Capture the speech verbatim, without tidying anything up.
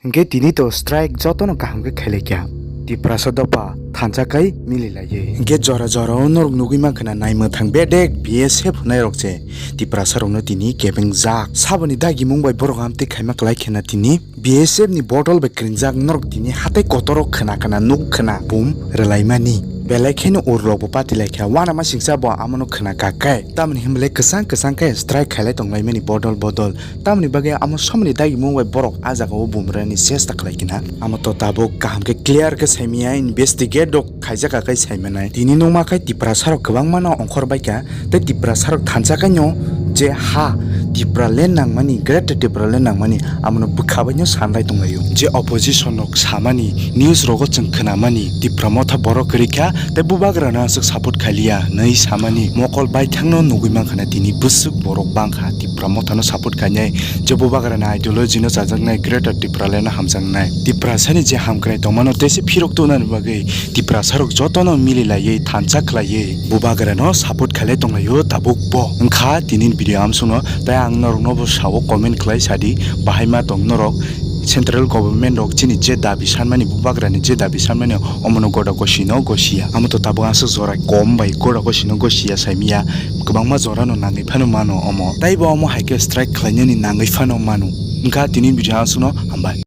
Hwnkhe tini to strike jotono kaham khe khailaikha. Tiprasa dopha thansa kai mililaiwi. Hwnkhe jora jorao norok nugwi mankha na naimwthang bedek B S F hwnwi rok se Tiprasa rokno tini kebengjak. Saboni dagimung bai borok amtwi khaima kwlai khena tini B S F ni bodol bai kringjak norok tini hatai kotor o khwna khwna nuk khwna bum rwlaimani. Belai kheno ur rok bo pati laikha, uanama singsa bo amono khwna kak khe. Tamoni hwnba le kwchang kwchang khe strike khailai tonglaimani bodol bodol. Tamoni bagwi amo somoni dagimung bai borok a jaga o bum rwni chesta khlai kina. Amo to tabuk kaham khe clear khe saimaya, investigate rok khaijak kha khe saimanai. Tini nukma khe Tiprasa rok kwbangma no ongkhor baikha, tei Tiprasa rok thansa khe no je ha Tipraland nangmani, Greater Tipraland nangmani, amono bwkha bai no sanlai tonglaio. Je opposition rok samani, news rogo chwng khwnamani, Tipra Motha borok kwrwi kha, tei bubagrano aswk support khailiya hwnwi samani mokol baithangno nugwi mankha na tini bwswk borok bangkha Tipra Mothano support khainai, je bubagrani ideology no chajaknai, Greater Tipraland no hamjaknai. Tiprasani je hamkrai tongmano tei se phirok tubunani bagwi Tiprasarok jotono mililaiwi thansa khlaiwi bubagrano support khailai tonglaio tabuk bo. Wngkha tini video amsukno, tei ang norokno bo sao comment khlai sadi, bahai ma tong norok. Central government rok chini je dabi sanmani, bubagrani je dabi sanmani, omono goda gosino gosiya. Amo to tabuk aswk jora kom bai goda gosino gosiya saimiya, kwbangma jorano nangwi phano mano omo. Taibo omo hai khe strike khlainani nangwi phano mano. Wngkha tini video aswkno, hambai.